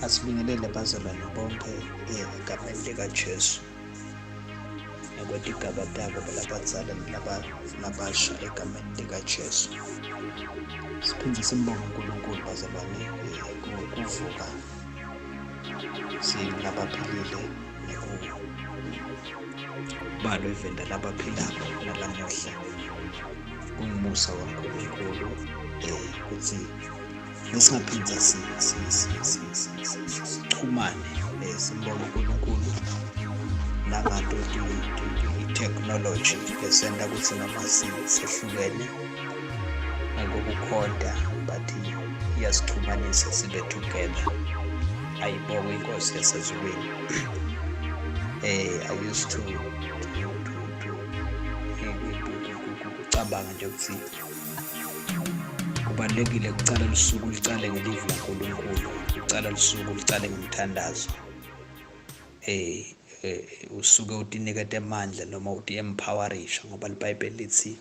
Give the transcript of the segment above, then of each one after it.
Asibingelele bazalwane bonke egameni likaJesu ngekwetigaba tabo labadzala nalabasha egameni likaJesu. Siphinde simbonge uNkulunkulu bazalwane kuvuka singabaphilile nekubalwa ivenda labaphilako nalamuhla. Kungumusa waNkulunkulu ukuthi Besingaphinda sichumane simbonge uNkulunkulu nangato i-technology esenta ukuthi noma sehlukene ngokukhonta but iyasixhumanisa sibe together. Ayibongwe inkosi yasezulwini. I used to ukucabanga nje ukuthi Kubalulekile kucala lusuku licale ngelivi laNkulunkulu, ucala lusuku licale ngomthandazo. Usuke utiniketa emandla noma uti-empowerisha ngoba liBhayibheli lithi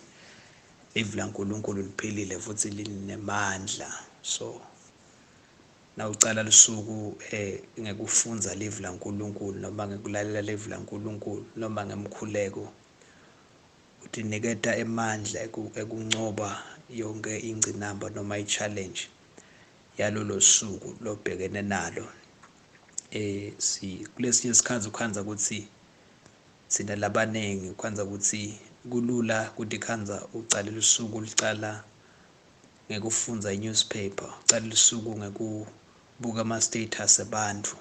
livi laNkulunkulu liphilile futhi linemandla. So nawucala lusuku ngekufundza livi laNkulunkulu noma ngekulalela livi laNkulunkulu noma ngemkhuleko Utiniketa emandla ekuncoba yonke ingcinamba noma i-challenge yalolo suku lobhekene nalo. Si kulesinye isikhathi ukhandza ukuthi thina labaningi ukhandza ukuthi kulula kutikhandza ucale lusuku licala ngekufundza i-newspaper, ucale lusuku ngekubuka ama-status ebantfu.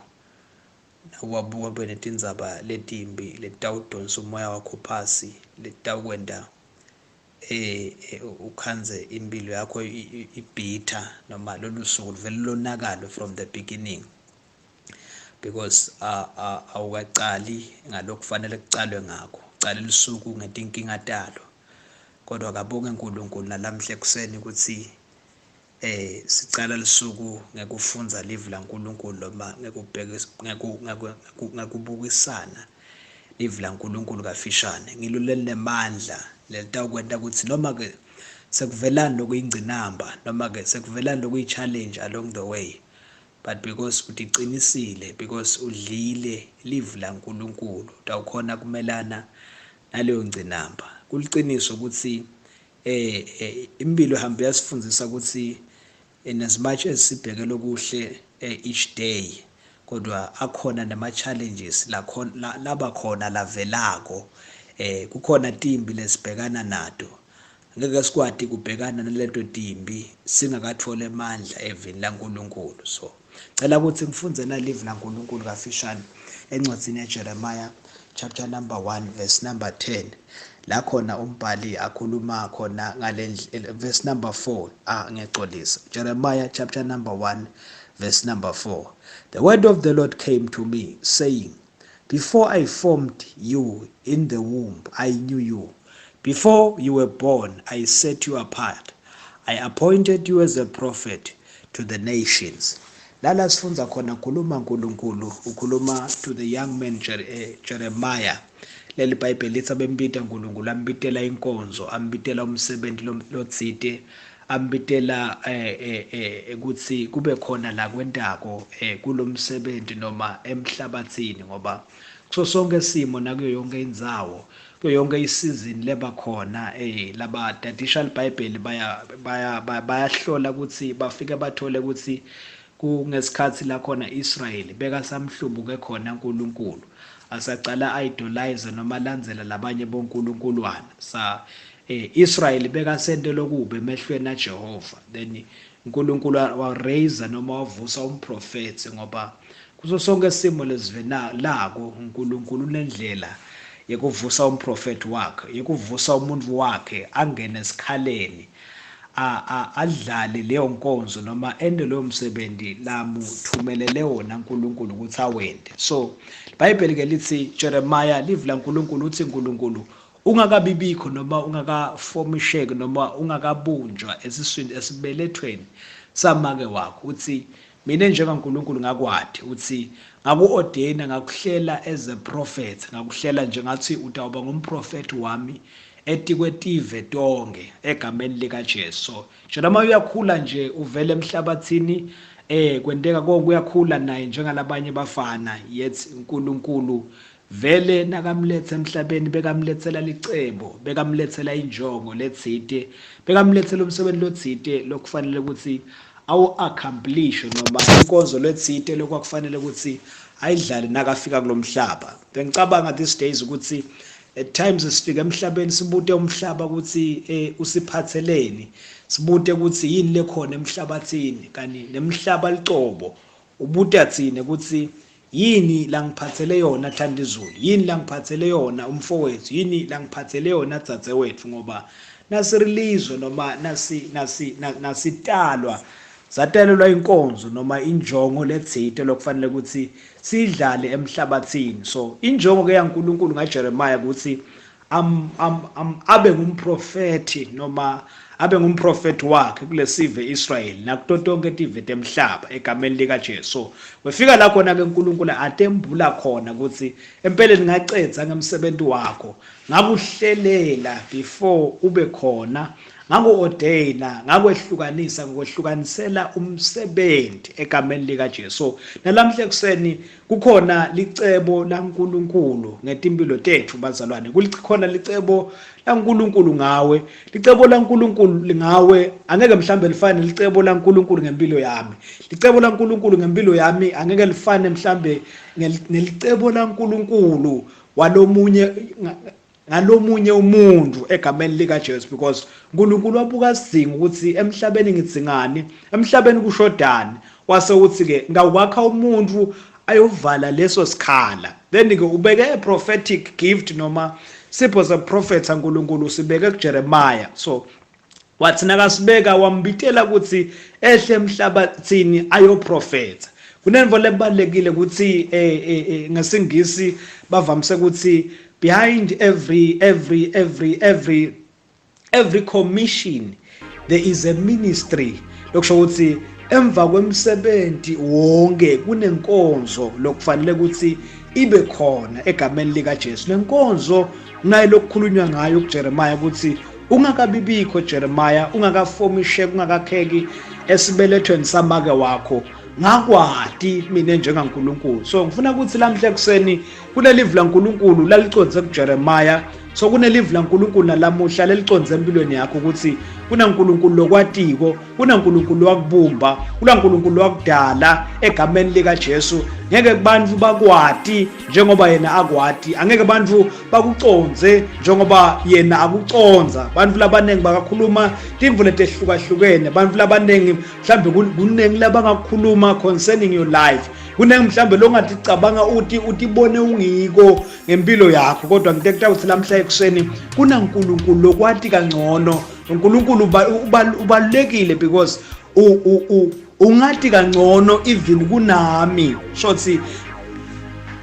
Nawuwabuka kube netindzaba letimbi letitawudonsa umoya wakho phasi, letitawukwenta ukhandze imphilo yakho ibhitha noma lolu suku luvele lonakale from the beginning because awukacali ngalokufanele kucalwe ngakho, ucale lusuku ngetinkinga talo. Kodwa akabonge Nkulunkulu nalamuhla ekuseni ukuthi Sicala lusuku ngekufundza livi laNkulunkulu noma ngekubukisana livi laNkulunkulu kafishane. Ngilo lelinemandla lelitawukwenta kutsi noma-ke sekuvelani lokuyingcinamba noma-ke sekuvelani lokuyi-challenge along the way but because uticinisile because udlile livi laNkulunkulu utawukhona kumelana naleyo ngcinamba. Kuliciniso kutsi Impilo ihambe yasifundisa ukuthi in as much as sibheke lokuhle each day kodwa akhona nama-challenges laba khona lavelako. Kukhona timbi lesibhekana nato, ngeke sikwati kubhekana naleto timbi singakatholi emandla evini laNkulunkulu. So cela ukuthi ngifundze nalivi laNkulunkulu kafishane encwadzini yaJeremiah chapter number 1 verse number 10 la khona umbhali akhuluma khona ngale verse number 4. Ah, ngiyaxolisa, Jeremiah chapter number 1 verse number 4. The word of the Lord came to me, saying, "Before I formed you in the womb, I knew you. Before you were born, I set you apart. I appointed you as a prophet to the nations." Lala sifundza khona khuluma uNkulunkulu ukhuluma to the young man Jeremiah. Leli Bhayibheli lithi abembita uNkulunkulu ambitela inkonzo, ambitela umsebenzi lotsite, ambitela ukuthi kube khona la kwentako kulomsebenzi noma emhlabathini ngoba kuso sonke isimo nakuyo yonke indzawo kuyo yonke isizini leba khona labatadisha liBhayibheli baya baya bayahlola ukuthi bafike bathole ukuthi kungesikhathi la khona Israyeli bekasamhlubuke khona uNkulunkulu asacala idolize noma alandzela labanye bonkulunkulwana sa Israyeli bekasente lokubi emehlweni aJehova. Then uNkulunkulu wa raise noma wavusa umprofethi ngoba kuso sonke isimo lesivena lako uNkulunkulu unendlela yekuvusa umprofethi wakhe, yekuvusa umuntu wakhe angene esikhaleni adlale leyo nkonzo noma ente loyo msebenzi lamuthumelele wona uNkulunkulu ukuthi awente. So iBhayibheli ke lithi Jeremiah livi laNkulunkulu uthi uNkulunkulu ungakabibikho noma ungakafomisheki noma ungakabunjwa esiswini esibelethweni samake wakho uthi mina njengaNkulunkulu ngakwati uthi ngaku-ordaina ngakuhlela as a prophet ngakuhlela nje ngathi utawuba ngumprofethi wami. etikwetive tonke egameni likaJesu. So Jeremiah uyakhula nje uvela emhlabathini, kwenteka konke, uyakhula naye njengalabanye bafana, yet uNkulunkulu vele nakamletha emhlabeni bekamlethela licebo, bekamlethela injongo letsite, bekamlethela umsebenzi lotsite lokufanele ukuthi awu-accomplish, noma inkonzo letsite lokwakufanele ukuthi ayidlale nakafika kulomhlaba. Bengicabanga these days ukuthi at times sifika emhlabeni sibute umhlaba ukuthi usiphatheleni, sibute ukuthi yini lekhona emhlabathini, kani nemhlaba licobo ubuta thina ukuthi yini langiphathele yona Thandizulu, yini langiphathele yona umfowethu, yini langiphathele yona dzadzewethu, ngoba nasirilizwe noma nasitalwa satalelwa inkonzo noma injongo letsite lokufanele ukuthi sidlale emhlabathini. So injongo ke yaNkulunkulu ngaJeremiah ukuthi abe ngumprofeti noma abe ngumprofeti wakhe kulesive Israel nakuto tonke tive temhlaba egameni likaJesu. So wefika la khona ke uNkulunkulu atembula khona ukuthi empeleni ngacedza ngemsebenzi wakho, ngakuhlelela before ube khona, ngaku-ordaina, ngakwehlukanisa, ngokwehlukanisela umsebenzi egameni likaJesu. So nalamhla ekuseni kukhona licebo laNkulunkulu ngetimpilo tethu bazalwane, kukhona licebo laNkulunkulu ngawe, licebo laNkulunkulu ngawe angeke mhlambe lifane licebo laNkulunkulu ngempilo yami, licebo laNkulunkulu ngempilo yami angeke lifane mhlambe nelicebo laNkulunkulu walomunye ngalomunye umuntu egameni likaJesu, because uNkulunkulu wabuka sidingo ukuthi emhlabeni ngidzingani, emhlabeni kushodani, wase uthi ke ngawakha umuntu ayovala leso sikhala. Then ke ubeke a prophetic gift noma sipho seprofetha uNkulunkulu sibeke kuJeremiah. So wathi nakasibeka wambitela ukuthi ehle emhlabathini ayoprofetha. Kunento lebalekile ukuthi ngesingisi bavamise ukuthi behind every commission there is a ministry. Lokusho ukuthi emva kwemsebenzi wonke kunenkonzo lokufanele ukuthi ibe khona egameni likaJesu. Lenkonzo nayo lokukhulunywa ngayo kuJeremiah ukuthi ungakabibikho Jeremiah, ungakafomishe, ungakakheki esibelethweni samake wakho, ngakwati mina njengaNkulunkulu. So ngifuna ukuthi lamhla ekuseni kulelivi laNkulunkulu lalicondze kuJeremiah, so kunelivi laNkulunkulu nalamuhla lelicondze empilweni yakho ukuthi kunaNkulunkulu lokwatiko, kunaNkulunkulu wakubumba, kunaNkulunkulu wakudala egameni likaJesu. Ngeke kubantu bakwati njengoba yena akwati, angeke bantu bakuconze njengoba yena akuconza. Bantu labaningi bakakhuluma timvu letehlukahlukene, bantu labaningi mhlambe kuningi labangakhuluma concerning your life, kuningi mhlambe longaticabanga uthi utibone ungiko ngempilo yakho, kodwa ngitekuta ukuthi lamhla ekuseni kunaNkulunkulu lokwati kangcono. uNkulunkulu ubalulekile because ungati kangcono even kunami. Shothi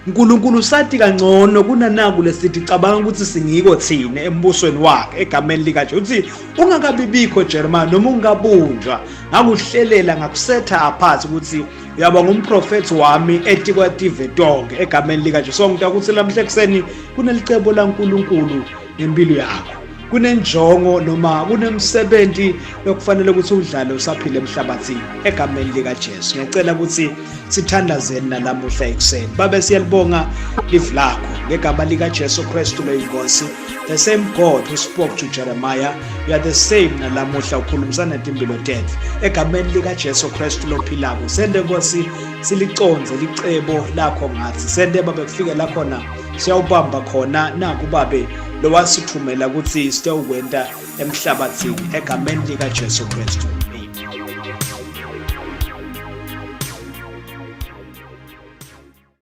uNkulunkulu usati kangcono kunanaku lesithi cabanga ukuthi singiko thina embusweni wakhe egameni likaJesu. Uthi ungakabibikho Jeremiah noma ungabunjwa, ngakuhlelela ngakusetha apart ukuthi uyaba ngumprofethi wami etikwative tonke egameni likaJesu. So ngitaka ukuthi lamhla ekuseni kunelicebo laNkulunkulu ngempilo yakho, kunenjongo noma kunemsebenzi lokufanele ukuthi udlale usaphila emhlabathini egameni likaJesu. Ngiyacela ukuthi sithandazeni nalamuhla ekuseni. Babe, siyalibonga live lakho ngegama likaJesu Kristu loyinkosi. The same God who spoke to Jeremiah, you are the same nalamuhla ukhulumisana netimpilo tethu egameni likaJesu Kristu lophilako. Sende Nkosi siliconze licebo lakho ngathi, sende babe kufike la khona siyawubamba khona naku babe lowasithumela ukuthi sitewukwenta emhlabathini egameni likaJesu Kristu.